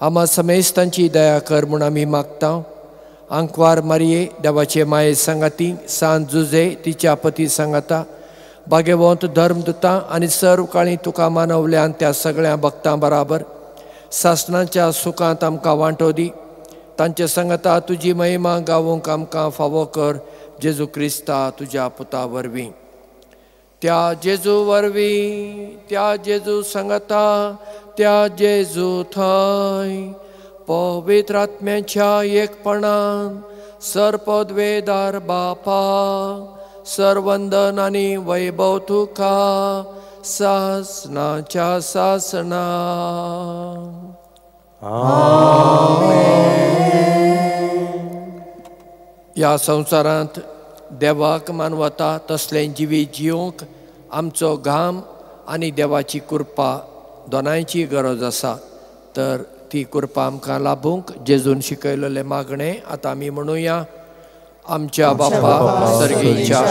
[SPEAKER 2] आमा समेस्तांची दया कर म्हूण आमी मागता. आंकवार मारये देवाचे माये सांगाती, सांत जुजे तिच्या पती सांगाता, भाग्यवंत धर्मदुतां आनी सर्व काळी तुका मानवल्यान त्या सगळ्या भक्तां बराबर सासणाच्या सुखांत आमकां वांटो दी. तांचे सांगाता तुजी महिमा गावूंक आमकां फावो कर, जेजू क्रिस्ता तुज्या पुता वरवीं. त्या जेजू वरवीं, त्या जेजू सांगाता, त्या जेजू थंय पवित्र आत्म्याच्या एकपणान सर्पद्वेदार बापा, सर्वंदन आनी वैभव तुका सासणाच्या सासणा. ह्या संवसारांत देवाक मानवता तसलें जिवीत जिवंक आमचो घाम आनी देवाची कृपा दोनांयची गरज आसा, तर ती कृपा आमकां लाभूंक जेजून शिकयलेलें मागणें आतां आमी म्हणुया. आमच्या बापा सर्गीच्या,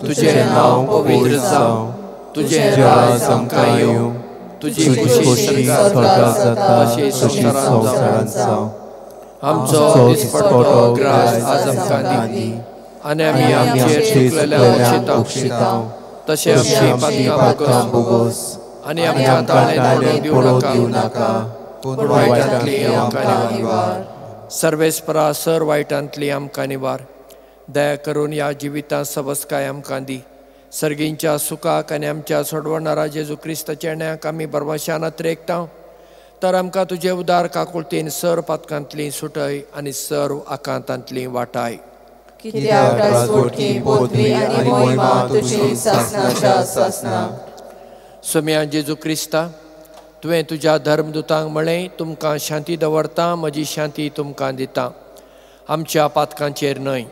[SPEAKER 2] तुजें नांव पवित्र जावं, तुजें राज आमकां येवं, तुजी खुशी स्वर्गांत जाता तशी संवसारांत जावं. आमचो दिसपट्टो ग्रास आज आमकां दी आनी आमी आमचेर चुकलेल्यांक उक्षितांव तशें आमची पातकां भोगोस आनी आमकां ताळें पडोवंक दिवं नाका, पूण वायटांतली आमकां निवार. सर्वेस्परा सर वायटांतली आमकां निवार. दया करून ह्या जिवितांत सवस्काय आमकां दी. सर्गींच्या सुखाक आनी आमच्या सोडवणारा जेजू क्रिस्ताच्या न्याक आमी भरवशान अत्रेकता तर आमकां तुजे उदार काकुळतीन सर पातकांतली सुटय आनी सर्व आकांतांतली वाटाय.
[SPEAKER 1] कित्याक राजवटकी पदवी आनी महिमा तुजी सासणाच्या सासणाक.
[SPEAKER 2] सोम्या जेजू क्रिस्ता, तुवें तुज्या धर्मदुतांक म्हळें, तुमकां शांती दवरता, म्हजी शांती तुमकां दिता. आमच्या पातकांचेर न्हय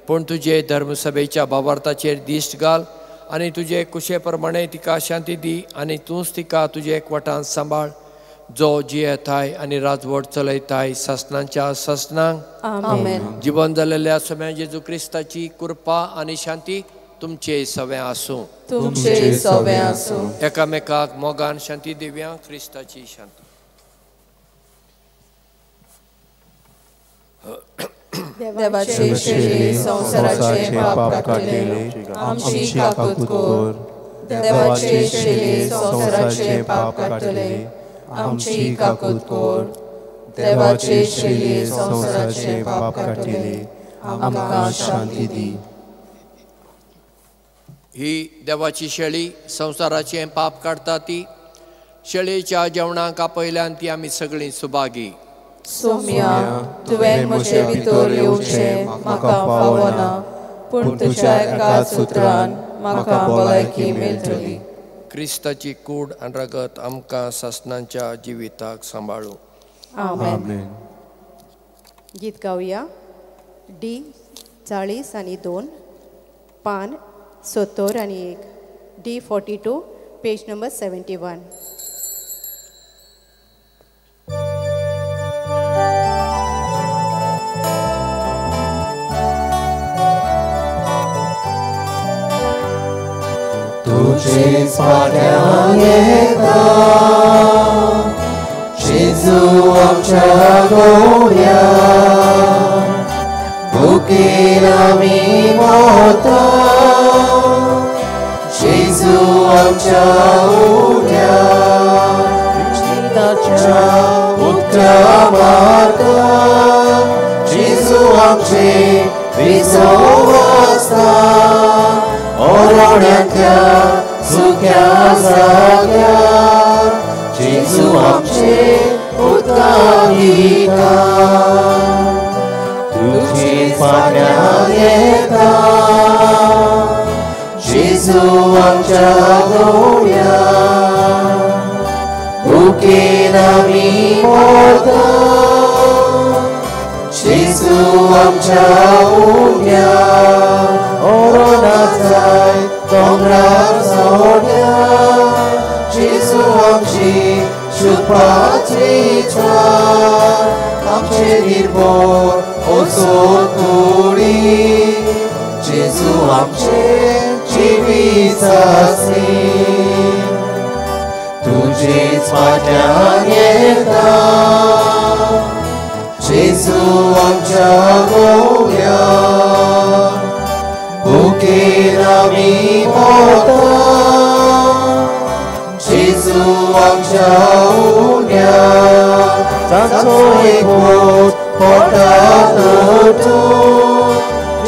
[SPEAKER 2] पूण तुजे धर्मसभेच्या भावार्थाचेर दिश्ट घाल आनी तुजे कुशे प्रमाणे तिका शांती दी आनी तूंच तिका तुजे एकवटान सांबाळ, जो जियेताय आनी राजवट चलयताय सासणाच्या सासणांक.
[SPEAKER 1] आमेन.
[SPEAKER 2] जिवन जाल्ल्या सोम्या जेजू क्रिस्ताची कृपा आनी शांती तुमचे सवें आसूं.
[SPEAKER 1] तुमचे सवें आसूं.
[SPEAKER 2] एकामेकाक मोगान शांती दिव्या. क्रिस्ताची शांती.
[SPEAKER 1] देवाचे शेळी संवसाराचे पाप काडटले, आमची काकूत कर. देवाचे शेळी संवसाराचे पाप काडटले, आमची काकूत कर. देवाचे शेळी संवसाराचे पाप काडटले, आमकां शांती दी.
[SPEAKER 2] ही देवाची शेळी संवसाराचें पाप काडटा ती शेळयेच्या जेवणाक आपयल्यान ती आमी सगळीं सुभागी.
[SPEAKER 1] सोम्या, तुवें म्हजे भितर येवचें म्हाका फावना, पूण तुज्या एकाच उतरान म्हाका भलायकी मेळटली.
[SPEAKER 2] क्रिस्ताची कूड आनी रगत आमकां सासणाच्या जिविताक सांबाळूं.
[SPEAKER 1] आमेन.
[SPEAKER 7] गीत गावया. डी 40 आनी 2, पान 70 आनी 1, D 42, page number 71.
[SPEAKER 3] तुझेच फाटल्यान येता जेजू आमच्या गोड्या, भुकेन आमी मोता जेजू आमच्या उड्या, जिविताच्या उदका मार्गार जेजू आमचे विसव आसता. ओरवण्यांतल्या सुक्या जाग्यार जेजू आमचे उदकां दिता. तुझेच फाटल्यान येता जेजू आमच्या गोड्या, भुकेन आमी मोता जेजू आमच्या उड्या. ओरोनाचाय दोंगरार सोड्या जेजू आमची शुपाची छान, आमचे निर्भोर ओसो कुडी जेजू आमचे जिवीत आसी. तुझेच फाटल्यान येता जेजू आमच्या गोड्या, भुकेन आमी मोता जेजू आमच्या उण्या. ताचो एकवट पोटांत उठून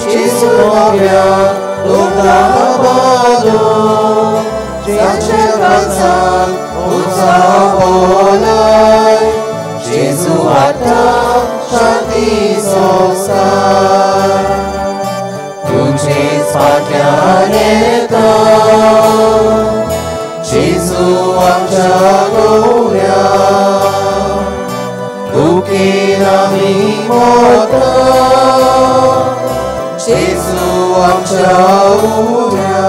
[SPEAKER 3] जेजू नव्या दोंगरा बांदून, ताच्या काळजांत उत्साह बोलाय जेजू हाडटा शांती संवसार. तुझेच फाटल्यान येता जेजू आमच्या गोड्या, भुकेन आमी मोता जेजू आमच्या उड्या.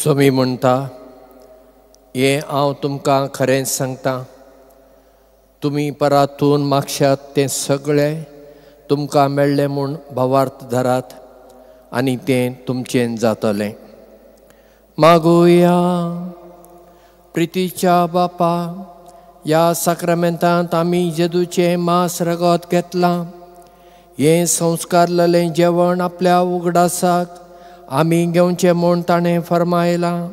[SPEAKER 2] सोमी म्हणटा, हें हांव तुमकां खरेंच सांगता, तुमी परातून मागशात तें सगळें तुमकां मेळ्ळें म्हूण भावार्थ धरात आनी तें तुमचें जातलें. मागुया. प्रितीच्या बापा, ह्या साक्रामेंतांत आमी जेजूचें मांस रगत घेतलां. हें संस्कारलेलें जेवण आपल्या उगडासाक आमी घेवचें म्हूण ताणें फर्मायलां.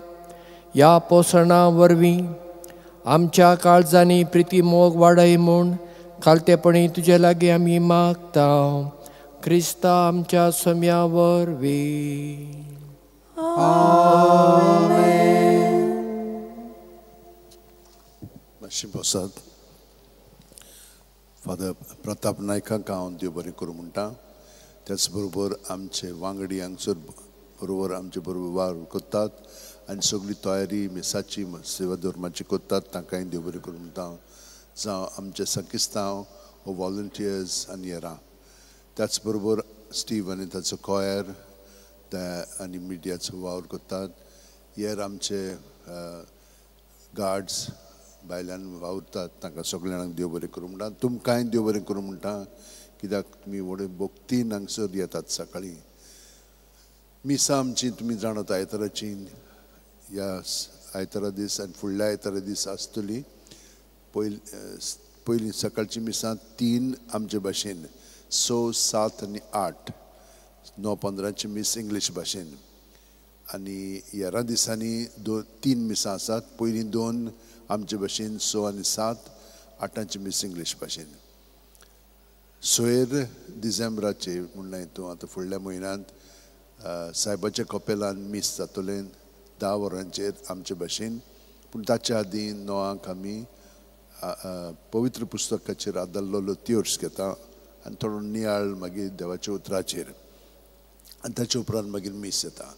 [SPEAKER 2] ह्या पोसणा वरवीं आमच्या काळजांनी प्रिती मोग वाडय म्हूण खालतेपणी तुजे लागीं आमी मागता, क्रिस्ता आमच्या सोम्या वरवीं.
[SPEAKER 8] मातशें बसात. फादर प्रताप नायकाक हांव देव बरें करूं म्हणटा. त्याच बरोबर आमचे वांगडी हांगसर बरोबर आमचे बरोबर वावर करतात आनी सगळी तयारी मिसाची सेवा धर्माची करतात, तांकांय देव बरें करूं म्हणटा. जावं आमचे संकिस्तांव हो वॉलंटियर्स आनी हेरां. त्याच बरोबर स्टीव आनी ताचो कॉयर आनी मिडियाचो वावर करतात. हेर आमचे गार्ड्स भायल्यान वावुरतात, तांकां सगळ्यांक देव बरें करूं म्हणटा. तुमकांय देव बरें करूं म्हणटा, कित्याक तुमी व्हडे भक्तीन हांगसर येतात सकाळीं. मिसां आमची तुमी जाणात आयताराची, ह्या आयतारा दीस आनी फुडल्या आयतारा दीस आसतली. पयलीं सकाळची मिसां 3 आमचे भाशेन, 6, 7 आनी 8, 9:15 मीस इंग्लीश भाशेन. आनी हेरां दिसांनी 2-3 मिसां आसात. पयलीं 2 आमचे भाशेन, 6 आनी 7, 8 मीस इंग्लीश भाशेन. 6 डिसेंबराचे म्हणलें तूं आतां फुडल्या म्हयन्यांत सायबाच्या कपेलान मीस जातलें 10 वरांचेर आमचे भाशेन. पूण ताच्या आदीं 9 आमी पवित्र पुस्तकाचेर आदारलेलो त्योर्स घेता आनी थोडो नियाळ मागीर देवाच्या उतराचेर, आनी ताच्या उपरांत मागीर मीस येता.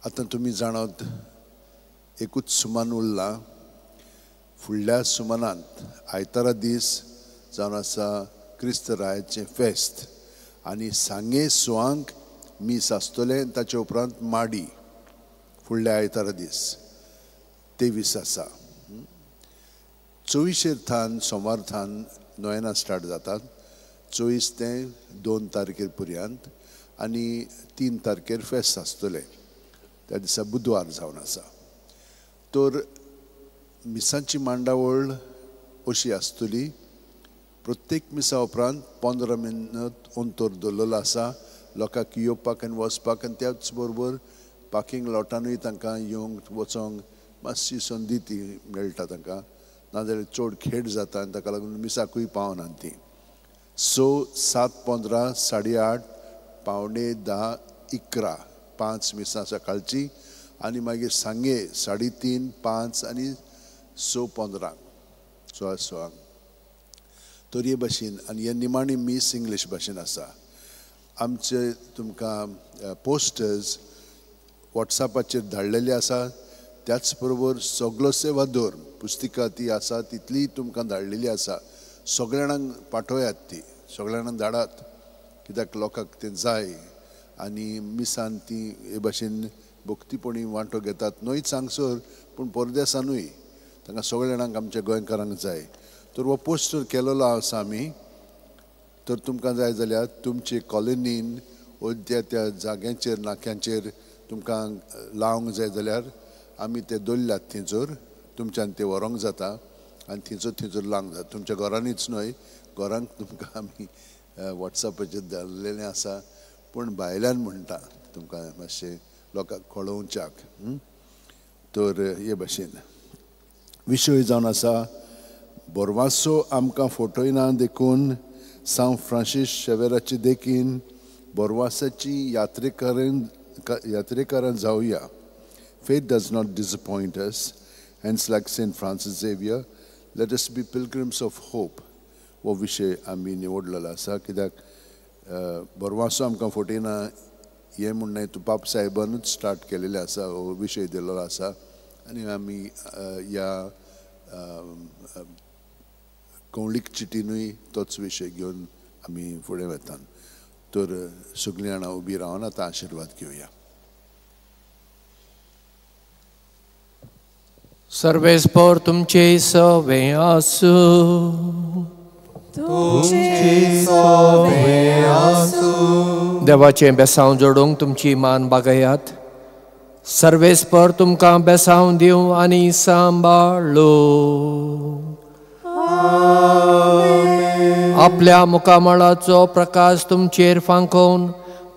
[SPEAKER 8] आतां तुमी जाणात एकूच सुमान उरलां. फुडल्या सुमानांत आयतारा दीस जावन आसा क्रिस्त रायाचें फेस्त आनी सांगे 6 मीस आसतलें. ताच्या उपरांत माडी फुडल्या आयतारा दीस 23 आसा. 24 थान सोमार थान नोयेना स्टार्ट जातात, 24 ते 2 तारखेर पर्यंत आनी 3 तारखेर फेस्त आसतलें. त्या दिसा बुधवार जावन आसा. तर मिसांची मांडावळ अशी आसतली. प्रत्येक मिसा उपरांत 15 मिनट अंतर दवरलेलो आसा लोकांक येवपाक आनी वचपाक, आनी त्याच बरोबर पार्किंग लॉटानूय तांकां येवंक वचोंक मातशी संदी ती मेळटा तांकां, नाजाल्यार चड खेळ जाता आनी ताका लागून मिसाकूय पावना ती. 6, 7, 15, 8:30, 9:45, 11, 5 मिसां सकाळची आनी मागीर सांगे 3:30, 5 आनी 6:15, 6:15. तर हे भाशेन. आनी हे निमाणी मीस इंग्लीश भाशेन आसा. आमचे तुमकां पोस्टर्स वॉट्सॅपाचेर धाडलेले आसा. त्याच बरोबर सगलो सेवा धर्म पुस्तिका ती आसा तितली तुमकां धाडलेली आसा. सगळ्या जाणांक पाठोयात, ती सगळ्या जाणांक धाडात, कित्याक लोकांक तें जाय. आनी मिसान ती हे भाशेन भक्तीपणी वांटो घेतात न्हयच हांगसर पूण परदेसानूय तांकां सगळ्या जाणांक आमच्या गोंयकारांक जाय. तर हो पोस्टर केलेलो आसा आमी. तर तुमकां जाय जाल्यार तुमचे कॉलनीन वो त्या त्या जाग्यांचेर नाक्यांचेर तुमकां लावंक जाय जाल्यार आमी ते दवरल्यात थंयसर, तुमच्यान ते व्हरोंक जाता आनी थंयसर थंयसर लावंक जाता. तुमच्या घरांनीच न्हय, घरांक तुमकां आमी वॉट्सॅपाचेर धाडलेलें आसा, पूण भायल्यान म्हणटा तुमकां मातशें लोकांक कळोवच्याक. तर हे भाशेन विशय जावन आसा बोरवासो आमकां फटयना देखून सांव Francis शेवेराचे देखीन बोरवासाची यात्रेकरां जावया. Faith does not disappoint us. Hence, like Saint Francis Xavier, let us be pilgrims of hope. हो विशय आमी निवडलेलो आसा, कित्याक बोरवासो आमकां फटयना हें म्हणणें तूं पाप साहेबानूच स्टार्ट केलेलें आसा, हो विशय दिलेलो आसा. आनी आमी ह्या कवळीक चिटीनूय तोच विशय घेवन आमी फुडें वतात. तर सगळीं जाणां उबी रावन आतां आशिर्वाद घेवया.
[SPEAKER 2] सर्वेस्पर तुमचे सवे आसूं.
[SPEAKER 3] तुमचे सवे आसूं.
[SPEAKER 2] देवाचें बेसांव जोडूंक तुमची मान बागयात. सर्वेस्पर तुमकां बेसांव दिवं आनी सांबाळूं. आपल्या मुखामळाचो प्रकाश तुमचेर फांकोवन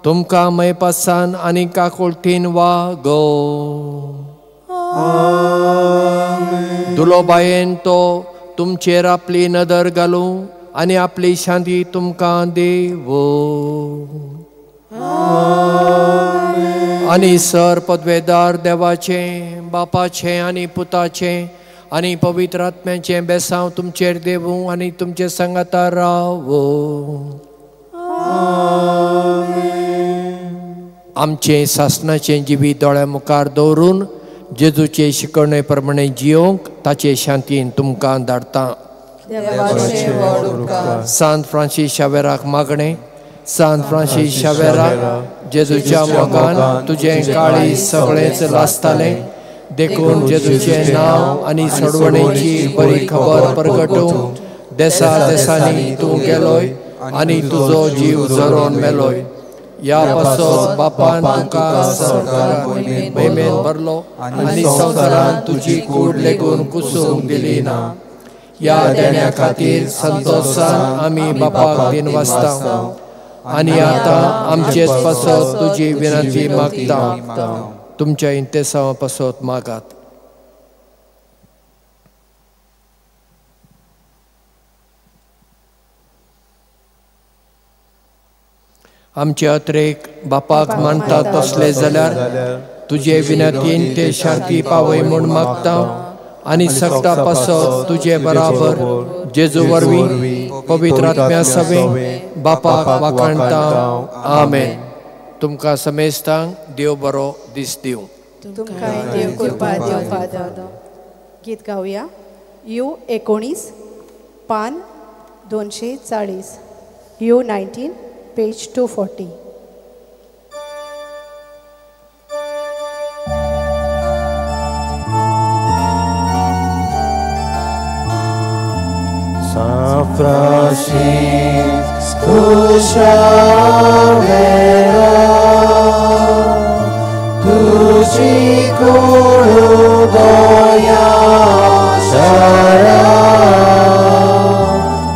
[SPEAKER 2] तुमकां मयपासान आनी काकुळटीन वागोवं. दुलोबायेन तो तुमचेर आपली नदर घालूं आनी आपली शांती तुमकां दिवं. आनी सर पदवेदार देवाचें, बापाचें आनी पुताचें आनी पवित्र आत्म्याचें बेसांव तुमचेर देवूं आनी तुमचे सांगाता रावूं. आमचें सासणाचें जिवीत दोळ्या मुखार दवरून जेजूचे शिकवणे प्रमाणे जियोंक ताचे शांतीन तुमकां धाडटा. सांत फ्रांसीस शावेराक मागणें. सांत फ्रांसीस शावेरा, जेजूच्या मोगान तुजें काळीज सगळेंच लासतालें, देखून जेजूचें नांव आनी सोडवणेची बरी खबर परगटूंक देसा देसांनी तूं गेलोय आनी तुजो जीव झरोवन मेलोय. ह्या पासत बापान तुका संवसारान महिमेन भरलो आनी संवसारान तुजी कूड लेगून कुसूंक दिली ना. ह्या देण्या खातीर संतोशान आमी बापाक दिनवासता आनी आतां आमचेच पासत तुजी विनंती मागता. तुमच्या इंतेसांवा पासत मागात. आमचे अत्रेक बापाक मानतात तसले जाल्यार तुजे विनंतीन ते शांती पावय म्हूण मागता आनी सगटा पासत तुजे बराबर जेजू वरवीं पवित्र आत्म्या सवें बापाक वाखाणता. आमेन. तुमकां समेस्तांक देव बरो दीस दिवं.
[SPEAKER 7] तुमकां देव कृपा दिवं. फादर. गीत गावया. You 19 पान 240. You 19 page 240.
[SPEAKER 3] San Francisco Xavera, tuji kuru goya shara,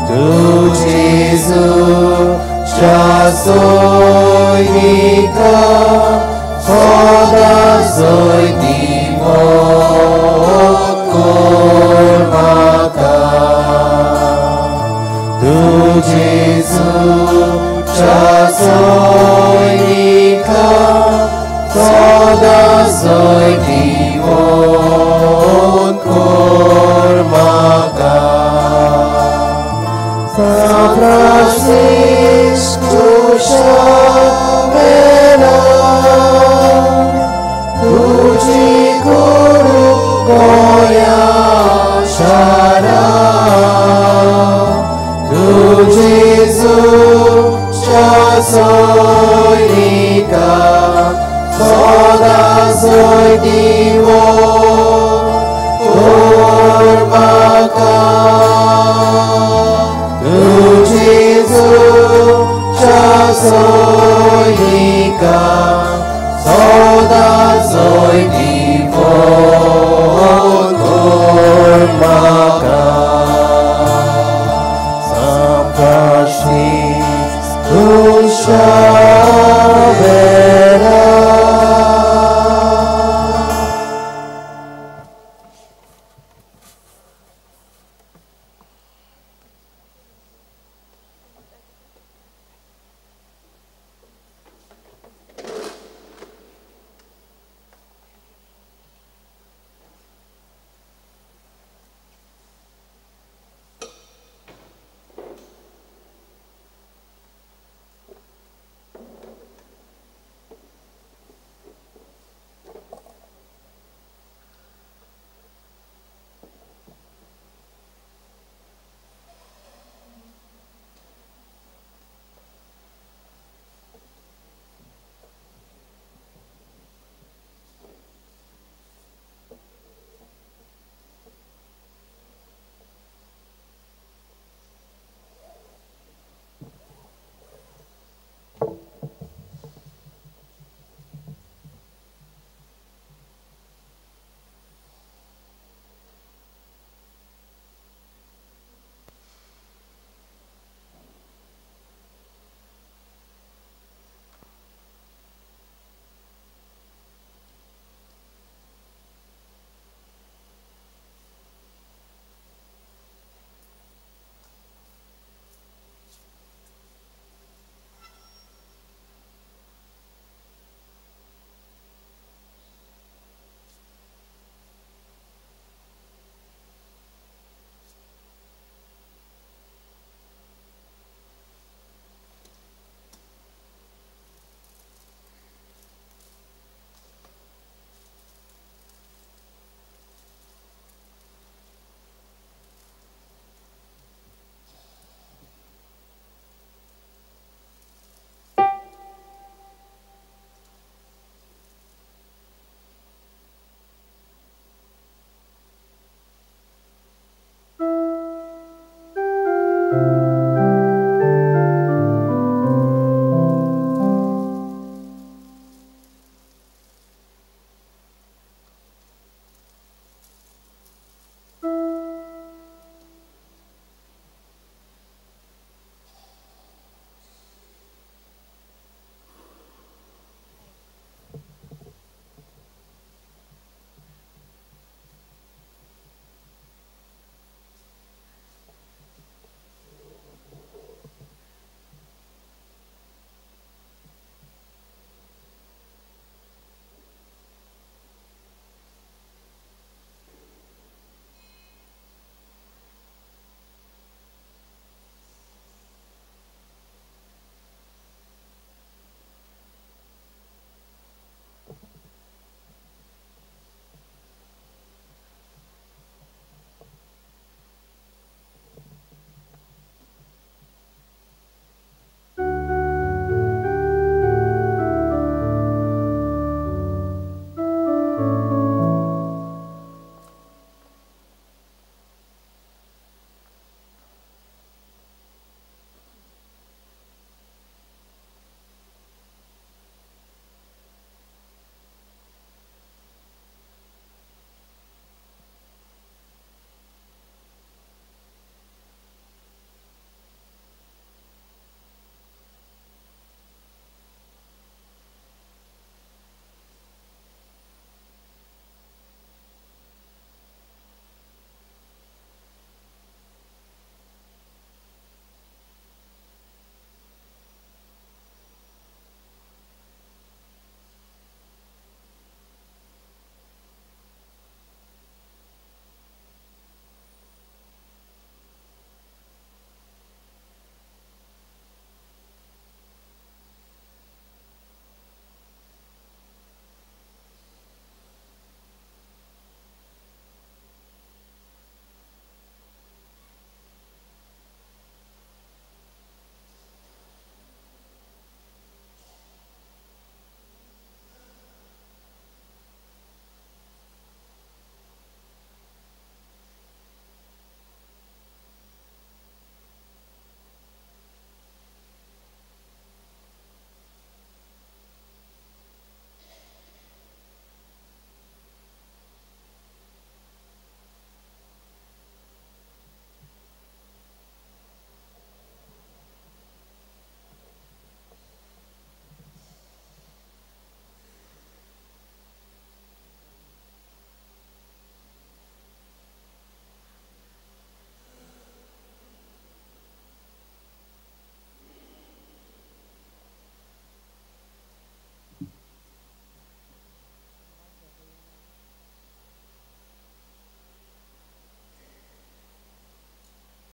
[SPEAKER 3] tu Jesus soynika soda soy divo kormaka, tu Jesus soynika soda soy divo kormaka. San Francisco Xavera, tuji guru goya shara, tu Jesus soynika soda soy divo kormaka, tu Jesus soynika soda soy divo.